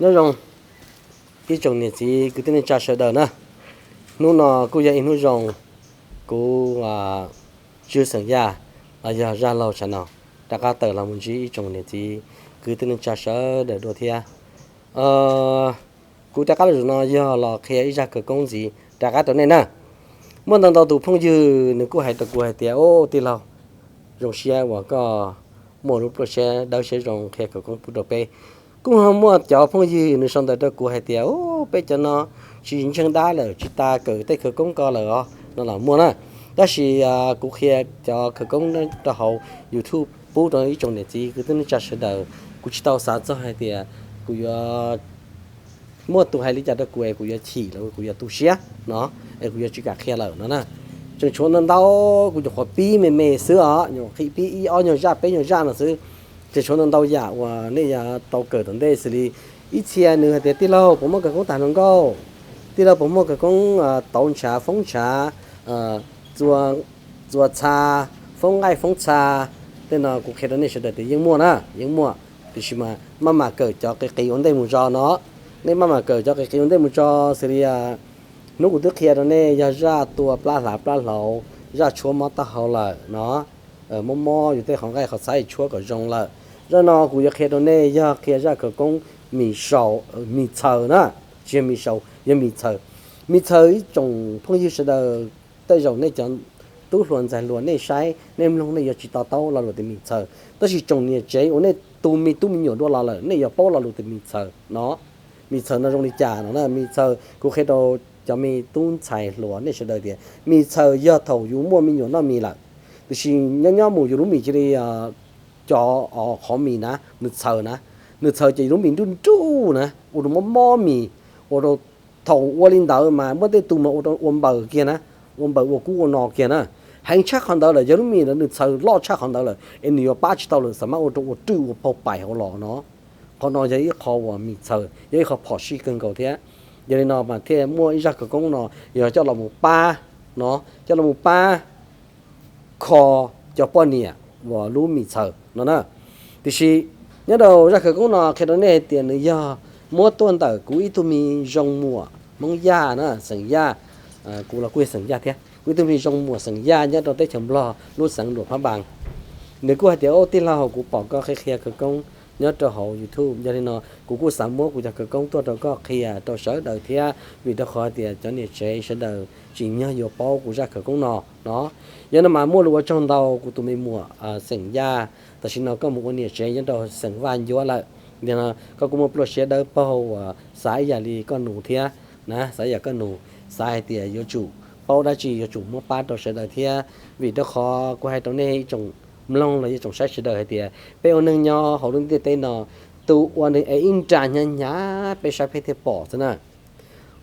Nyob zoo ib tsoom niam txiv kwv tij neej tsa sawv daws na. Hnub no kuj yog ib hnub zoo, kuv Tswv xeem Yaj los yog zaj laug tshav no rov qab tawm los mus ntsib ib tsoom niam txiv kwv tij neej tsa sawv daws dua thiab. Kuv rov qab los zaum no yog los qhia ib zaj khawv koob ntxiv rov qab rau nej na. Muaj ntau ntau tus phooj ywg nws kuj hais rau kuv hais tias, Au, tij laug, zoo siab uas koj muaj lub pluaj siab dawb siab zoo qhia khawv koob pub rau peb. Kuj ho muaj cov phooj ywg nws sau ntawv rau kuv hais tias, Au, peb cov no tsis ntseeg dab lawm, tsis tas kawm tej khawv koob ko lawm os, no los muaj na. Tab sis kuv qhia cov khawv koob rau hauv YouTube pub rau ib tsoom niam txiv kwv tij neej tsa sawv daws. Kuv tsis tau xav txog hais tias kuv yuav muaj tus hais li cas rau kuv es kuv yuav chim los kuv yuav tu siab no, es kuv yuav tsis kam qhia lawm no na. Tseem tshuav ntau ntau, kuv nyuam qhuav pib me me xwb os, nyuam qhuav pib ib ob nyuag zaj peb nyuag zaj no xwb. Tseem tshuav ntau ntau yam uas nej yuav tau kawm tom ntej xws li ib txhia nws hais tias, Tij laug, puas muaj khawv koob tas hluas nkauj? Tij laug, puas muaj khawv koob tauv ntshav foob ntshav, txua txha, foob nqaij foob txha? Tej no kuv qhia rau nej sawv daws tias yeej muaj na, yeej muaj, tiam sis mas maj mam kawm cov qis qis ua ntej mus tso no. Nej maj mam kawm cov qis qis ua ntej mus tso, xws li hnub kuv twb qhia rau nej yog zaj tua plab hlav plab hlaus, zaj tshuab mob taub hau lawm no, mob mob yus tej qhov nqaij qhov txhab tshuab kom zoo lawm. Zaj no kuv yuav qhia rau nej yog qhia zaj khawv koob mis sau, mis txhaws na, tsis yog mis sau, yog mis txhaws. Mis txhaws ib tsoom phooj ywg sawv daws, tej zaum nej cov tub hluas ntxhais hluas nej saib nej mloog nej yuav tsis to taub lo lus tias mis txhaws, tab sis tsoom niam tsev uas nej tu me tub me nyuam dua los lawm nej yuav paub lo lus tias mis txhaws no. Mis txhaws no zoo li cas no na? Mis txhaws kuv qhia rau cov me tub ntxhais hluas nej sawv daws tias mis txhaws yog thaum yus muaj me nyuam noj mis lawm, tiam sis nyob nyob mus yus lub mis cia li cov qhov mis na nws txhaws na, nws txhaws ces yus lub mis nruj nruj na, ua rau mob mob mis, ua rau thaum ua li ntawd mas muaj tej tus mas ua rau ua npaws kiag na, ua npaws ua kub ua no kiag na. Heev tshaj qhov ntawd lawm, yog lub mis ntawd nws txhaws loj tshaj qhov ntawd lawm es nws yuav pab tsis tau lawm, xam mab ua rau ua rwj ua paug pais hauv los no. Qhov no yog ib qho uas mis txhaws, yog ib qho phom sij kawg nkaus thiab. Yog li no mas thiaj muaj ib zaj khawv koob no yog coj los mus pab no, coj los mus pab kho cov poj niam uas lub mis txhaws no na. Tiam sis nyob rau zaj khawv koob no qhia rau nej hais tias nws yog muab tuaj ntawm kuv ib tug me zoo muam Hmoob Yaj na, xeem Yaj, kuv los kuj yog xeem Yaj thiab, kuv ib tug me zoo muam xeem Yaj nyob rau teb chaws Nplog lub xeev Luam Phab Npas. Nws kuj hais tias, Au tij laug, kuv pom koj qhia qhia khawv koob nyob rau hauv YouTube, yog li no kuv kuj xav muab kuv cov khawv koob tuaj rau koj qhia rau sawv daws thiab, vim rau qhov tias cov niam tsev sawv daws tsim nyog yuav paub kuv zaj khawv koob no no. Yog no mas muaj lus ua tsaug ntau kuv tus me muam xeem Yaj, tam sim no koj mus ua niam tsev nyob rau xeem Vaj Ncuab lawm. Yog no koj kuj muaj pluaj siab dawb paug uas xav ib yam li koj nus thiab na, xav ib yam koj nus, xav hais tias yuav tsum paub dab tsi yuav tsum muab pab rau sawv daws thiab, vim rau qhov kuv hais rau nej ib tsoom mloog los yog tsoom saib sawv daws hais tias peb ua neeg nyob hauv lub ntiaj teb no, tus uas nws ev ib nra hnyav hnyav peb saib peb thiaj pom xwb na.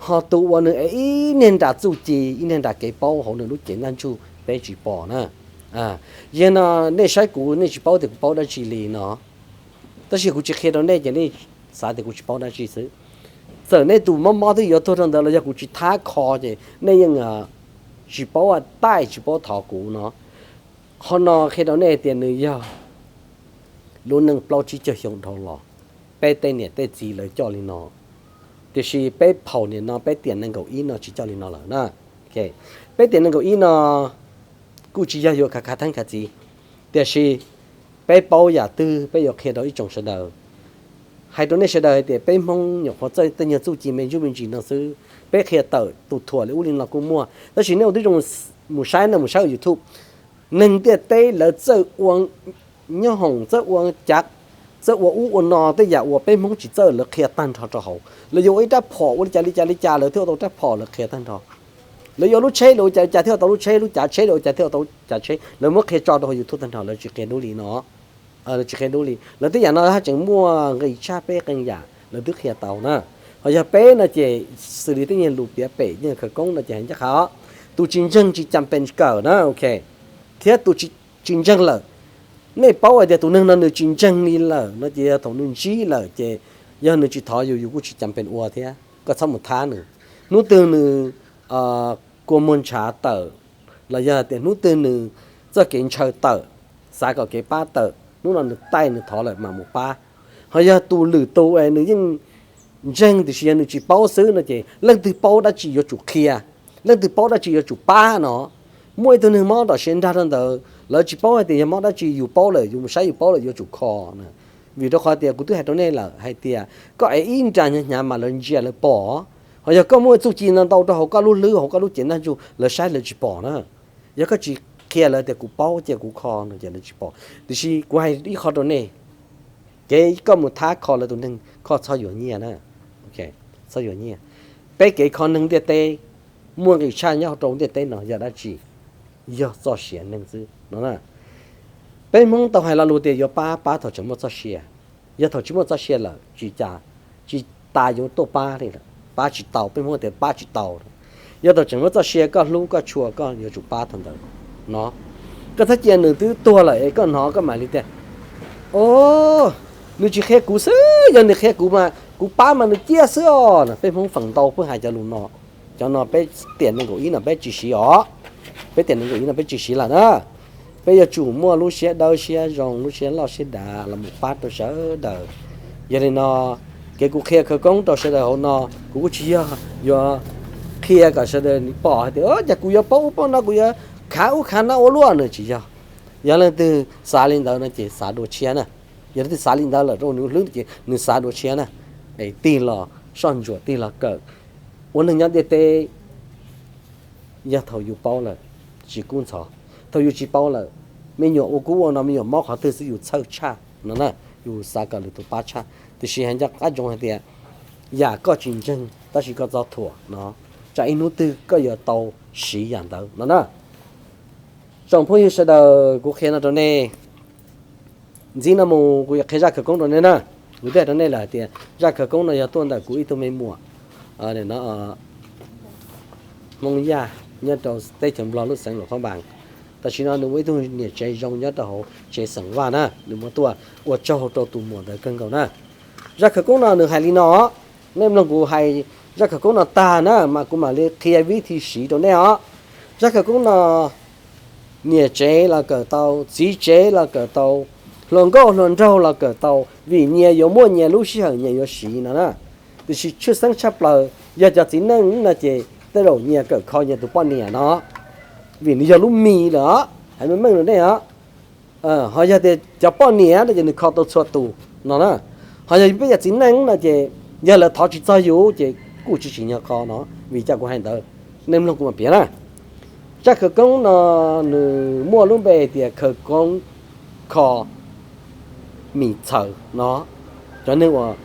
Ho tus uas nws ev ib niag nra txuj ci, ib niag nra kev paub hauv nws lub cev ntaj ntsug peb tsis pom na. Yog no nej saib kuv nej tsis paub tias kuv paub dab tsi li no, tab sis kuv tsis qhia rau nej ces nej xav tias kuv tsis paub dab tsi xwb. Txawm nej tus mob mob twb yuav tuag rau ntawd los yog kuv tsis thab kho ces nej yeej tsis paub taij tsis paub thov kuv no. Qhov no qhia rau nej tias nws yog lub neej plaub tsib caug xyoo dhau los, peb tej niam tej txiv lawv coj li no, tiam sis peb phaum niam no peb tiam nees nkaum ib no tsis coj li no lawm na. Peb tiam nees nkaum ib no kuj tsis yog yuav khav khav theeb khav txiv, tiam sis peb paub yam twg peb yuav qhia rau ib tsoom sawv daws. Hais rau nej sawv daws hais tias peb Hmoob nyuam qhuav txawj tej nyuag txuj ci me ntsuj me ntsis no xwb, peb qhia tawm tus thuam li ub li no kuj muaj, tab sis nej ua tib zoo mus saib no, mus saib YouTube, neeg ntiaj teb lawv txawj ua nyob hoom, txawj ua cav, txawj ua ub ua no, tej yam uas peb Hmoob tsis txawj lawv qhia tag nrho rau hauv. Lawv yuav ua ib rab phom ua li cas li cas li cas lawv thiaj ua tau rab phom, lawv qhia tag nrho. Lawv yuav lub tsheb lawv ua cas li cas thiaj ua tau lub tsheb, lub cav tsheb lawv ua cas thiaj ua tau cav tsheb, lawv muab qhia tso rau hauv YouTube tag nrho, lawv tsis qhia dub li no. Lawv tsis qhia dub li, lawv tej yam no haj tseem muaj nqis tshaj peb qee yam lawv twb qhia tau na. Ho yog peb no ces xws li tej nyuag lus piav pem nyuag khawv koob no ces hais ncaj qha os, tus tsis ntseeg tsis cas pes kawm na, ok, thiab tus tsis ntseeg lawm, nej paub hais tias tus neeg no nws tsis ntseeg li lawm no ces yog thaum nws ntsib lawm ces yog nws tsis thov yus, yus kuj tsis cas pes ua thiab, koj txhob mus thab nws. Hnub twg nws kua muag ntshav tawm los yog tias hnub twg nws txoj kev ntshaw tawm, xav kom kev pab tawm, hnub no nws taij nws thov lawm mam mus pab. Ho yog tus lwm tus es nws yeej ntseeg tiam sis yog nws tsis paub xwb no ces leej twg paub dab tsi yuav tsum qhia, leej twg paub dab tsi yuav tsum pab no. Muaj ib tug neeg mob nrog siav nrag rau ntawd, lawv tsis paub hais tias yog mob dab tsi, yus paub lawm, yus mus saib yus paub lawm yuav tsum kho. Vim rau qhov tias kuv twb hais rau nej lawm hais tias koj ev ib nra hnyav hnyav mas lawv ntsia lawv pom. Ho yog koj muaj txuj ci ntau ntau rau hauv koj lub hlwb, hauv koj lub cev ntaj ntsug, lawv saib lawv tsis pom na. Yog koj tsis qhia lawv tias kuv paub cia kuv kho no ces lawv tsis pom. Tiam sis kuv hais ib qho rau nej, kev koj mus thab kho lawv tus neeg kho txhob yuav nyiaj na. Txhob yuav nyiaj. Peb kev kho neeg ntiaj teb muaj nqis tshaj nyob rau ntiaj teb no yog dab tsi? Yog txoj sia neeg xwb no. Peb Hmoob tau hais lo lus tias yuav pab, pab thaum tseem muaj txoj sia. Yog thaum tsis muaj txoj sia lawm tsis tas, tsis tas yuav tuaj pab li lawm, pab tsis tau, peb Hmoob tias pab tsis tau. Yog thaum tseem muaj txoj sia koj hlub koj tshua koj yuav tsum pab thaum ntawd no. Koj txhob cia nws twb tuag lawm es koj hnov koj mam li tias, o, nws tsis qhia kuv xwb, yog nws qhia kuv mas kuv pab mas nws ciaj xwb os no. Peb Hmoob feem ntau pheej hais cov lus no. Cov no peb tiam nees nkaum ib no peb tsis siv os. Peb tiam nees nkaum ib no peb tsis siv lawm na. Peb yuav tsum muaj lub siab dawb siab zoo, lub siab loj siab dav los mus pab rau sawv daws. Yog li no, kev kuv qhia khawv koob rau sawv daws hauv no, kuv kuj tsis yog yuav qhia kom sawv daws pom hais tias cas kuv yuav paub ub paub no, kuv yuav khav ub khav no ua luaj no, tsis yog. Yog leej twg xav li ntawd no ces xav dua tshiab na. Yog leej twg xav li ntawd lawm rau nws hlwb ces nws xav dua tshiab na. Es tig los soj ntsuam, tig los kawm. Ua neeg nyob ntiaj teb, yog thaum yus paub lawm, tsis kub ntxhov. Thaum yus tsis paub lawm, me nyuam ua kub ua no, me nyuam mob qhov twg xwb yus txhawj tshaj no na, yus xav kom lwm tus pab tshaj. Tiam sis hais ncaj qab ntsoov hais tias yam koj tsis ntseeg tab sis koj txo thuam no, tsam ib hnub twg koj yuav tau siv yam ntawd no na. Tsoom phooj ywg sawv daws, kuv qhia no rau nej. Ntxiv no mus kuv yuav qhia zaj khawv koob rau nej na. Kuv twb hais rau nej lawm hais tias zaj khawv koob no yog tuaj ntawm kuv ib tug me muam Hmoob Yaj nyob rau teb chaws Nplog lub xeev Luam Phab Npas. Tam sim no nws ua ib tug niam tsev zoo nyob rau hauv tsev xeem Vaj na, nws muab tuaj ua tsaug rau tus muam ntawd kawg nkaus na. Zaj khawv koob no nws hais li no, nej mloog kuv hais zaj khawv koob no tag na mas kuv mam li qhia vib thi siv rau nej os. Zaj khawv koob no niam tsev los kawm tau, txiv tsev los kawm tau, hluas nkauj hluas nraug los kawm tau, vim nyias yuav muaj nyias lub sij hawm nyias yuav siv no na. Tiam sis tshwj xeeb tshaj plaws yog cov txiv neej no ces tej zaum nyias kawm kho nyias tus poj niam no, vim nws yog lub mis lawm os, hais meej meej rau nej os. Ho yog tias cov poj niam no ces nws kho tau txhua tus no na. Ho yog peb cov txiv neej no ces yog lawv thov tsis txog yus ces kuj tsis tsim nyog kho no, vim cas kuv hais ntawd, nej mloog kuv mam piav na. Zaj khawv koob no nws muaj lub npe tias khawv koob kho mis txhaws no. Cov neeg uas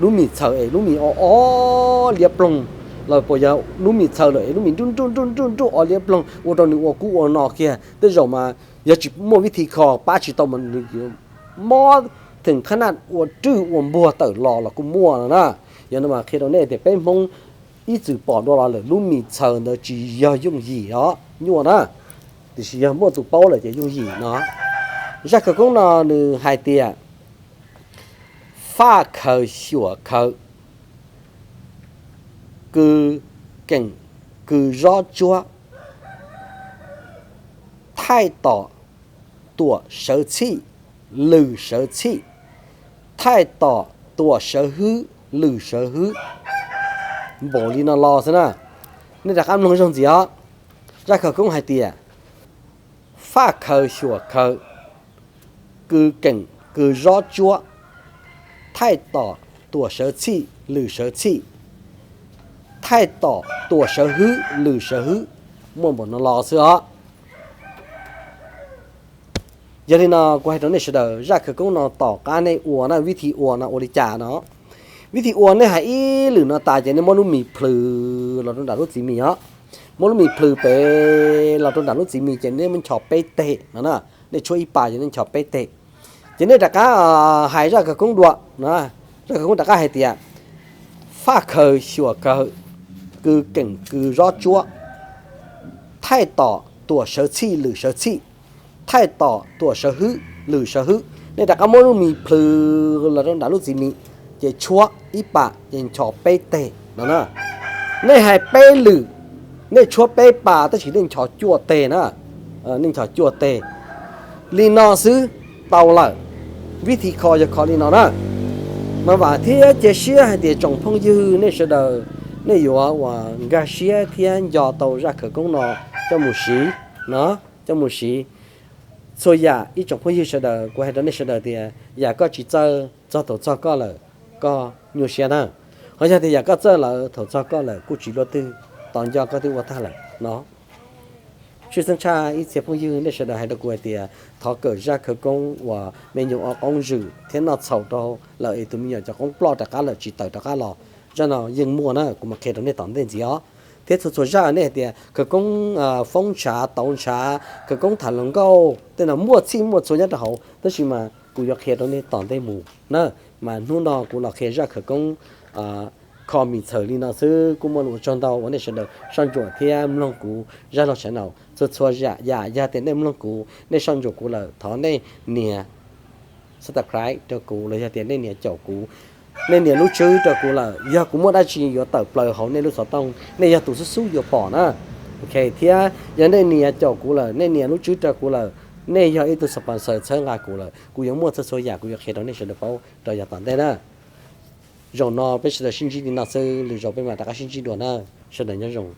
lub mis txhaws es lub mis o o liab ploog, los puas yog lub mis txhaws lawm es lub mis nruj nruj nruj nruj nruj o liab ploog ua rau nws ua kub ua no kiag, tej zaum mas yog tsis muaj vib thi kho pab tsis tau mas nws mob theem qhab naj ua rwj ua npuag tawm los los kuj muaj no na. Yog no mas qhia rau nej tias peb Hmoob ib txwm pom dua los lawm lub mis txhaws ntawd tsis yog yooj yim os nyuaj na, tiam sis yog muaj tus paub lawm ces yooj yim no. Zaj khawv koob no nws hais tias faj khaws xyuam khaws, kws keem kws zob tsuab, thaij tom tuam sawv txhij lwm sawv txhij, thaij tom tuam sawv hwb lwm sawv hwb. Npaum li no los xwb na, nej rov qab mloog zoo ntxiv os. Zaj khawv koob hais tias faj khaws xyuam khaws, kws keem kws zob tsuab, thaij tom tuam sawv txhij lwm sawv txhij, thaij tom tuam sawv hwb lwm sawv hwb. Muaj npaum no los xwb os. Yog li no kuv hais rau nej sawv daws, zaj khawv koob no tom qab nej ua na, vib thi ua no ua li cas no. Vib thi ua, nej hais ib lwm no tas ces nej muab lub mis plhws los rau nram lub txiv mis os. Muab lub mis plhws pem los rau nram lub txiv mis ces nej muab nchos peb teg no na. Nej tshuab ib pas ces nej nchos peb teg. Ces nej rov qab hais zaj khawv koob dua. Zaj khawv koob rov qab hais tias faj khaws xyuam khaws, kws keem kws zob tsuab, thaij tom tuam sawv txhij lwm sawv txhij, thaij tom tuam sawv hwb lwm sawv hwb. Nej rov qab muab lub mis plhws los rau nram lub txiv mis, ces tshuab ib pas ces nchos peb teg no na. Nej hais peb lwm, nej tshuab peb pas tab sis nej nchos cuaj teg na. Nej nchos cuaj teg li no xwb tau lawm. Vib thi kho yog kho li no na. Mas vam thiab cia siab hais tias tsoom phooj ywg nej sawv daws, nej yuav uas nkag siab thiab nco tau zaj khawv koob no coj mus siv, no, coj mus siv. Txhua yam ib tsoom phooj ywg sawv daws, kuv hais rau nej sawv daws tias yam koj tsis txawj txog thaum txog koj lawm, koj nyuaj siab na. Ho yog tias yam koj txawj lawm thaum txog koj lawm kuj tsis luaj twg, tos nco koj twb ua tag lawm no. Tshwj xeeb tshaj ib txhia phooj ywg nej sawv daws hais rau kuv hais tias thov kawm zaj khawv koob uas me nyuam ua qoob zwm thiab noj txhaum rau lawm es tus me nyuam cov qoob ploj rov qab lawm tsis tawm rov qab los. Zaj no yeej muaj na, kuv mam qhia rau nej tom ntej ntxiv os. Thiab txhua txhua zaj nej hais tias khawv koob foob ntshav tauv ntshav, khawv koob tham hluas nkauj, tej no muaj txhij muaj txhua nyob rau hauv, tab sis mas kuv yuav qhia rau nej tom ntej mus na. Mas hnub no kuv los qhia zaj khawv koob kho mis txhawm li no xwb, kuj muaj lus ua tsaug ntau uas nej sawv daws soj ntsuam thiab mloog kuv zaj log sav naum. Txhua txhua yam yam yog tias nej mloog kuv, nej soj ntsuam kuv lawm, thov nej nias subscribe rau kuv los yog tias nej nias caum kuv, nej nias lub tswb rau kuv lawm, yog kuv muaj dab tsi yuav tawm plaws hauv nej lub xov tooj, nej yog tus xub xub yuav pom na. Ok, thiab yog nej nias caum kuv lawm, nej nias lub tswb rau kuv lawm, nej yog ib tug sponsor txhawb nqa kuv lawm, kuv yuav muaj txhua txhua yam kuv yuav qhia rau nej sawv daws paub rau yav tom ntej na. Zaum no peb sawv daws sib ntsib li no xwb, lwm zaum peb mam rov qab sib ntsib dua na. Sawv daws nyob zoo.